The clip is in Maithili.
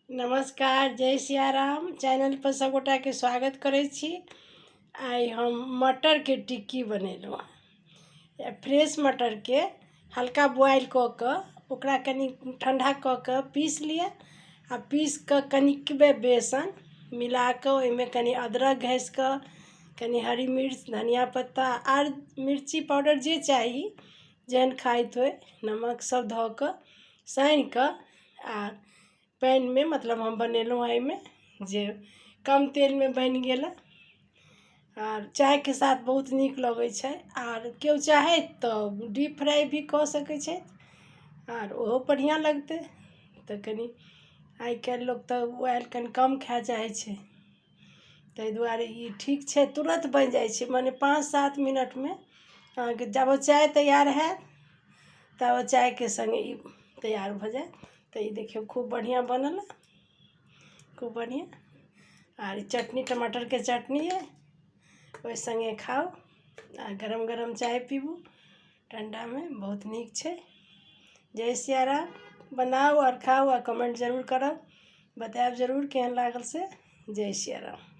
नमस्कार, जय सियाराम। चैनल पर सभगोटाके स्वागत करै छी। आइ हम मटरके टिक्की बनेलहुँ हँ। फ्रेश मटरके हल्का बॉयल कऽ कऽ ओकरा कनि ठण्डा कऽ कऽ पीस लिअ आ पीस कऽ कनिकबे बेसन मिला कऽ ओहिमे कनि अदरक घसि कऽ, कनि हरी मिर्च, धनिया पत्ता आर मिर्ची पाउडर जे चाही, जेहन खाइत होइ, नमक सभ धऽ कऽ सानि कऽ आ पानिमे, मतलब हम बनेलहुँ हँ एहिमे जे कम तेलमे बनि गेल आर चायके साथ बहुत नीक लगैत छै। आर केओ चाहथि तऽ डीप फ्राइ भी कऽ सकैत छथि आर ओहो बढ़िआँ लगतै। तऽ कनि आइ काल्हि लोक तऽ ऑयल कनि कम खाय चाहैत छै, ताहि दुआरे ई ठीक छै। तुरन्त बनि जाइ छै, मने 5-7 मिनटमे अहाँके जाबत चाय तैयार हैत ताबत चायके सङ्गे ई तैयार भऽ जायत। तऽ ई देखियौ, खूब बढ़िआँ बनल, खूब बढ़िआँ। आर ई चटनी टमाटरके चटनी अइ, ओहि सङ्गे खाउ आ गरम गरम चाय पीबू। ठण्डामे बहुत नीक छै। जय सियाराम। बनाउ आओर खाउ आ कमेंट जरूर करब, बतायब जरूर केहन लागल से। जय सियाराम।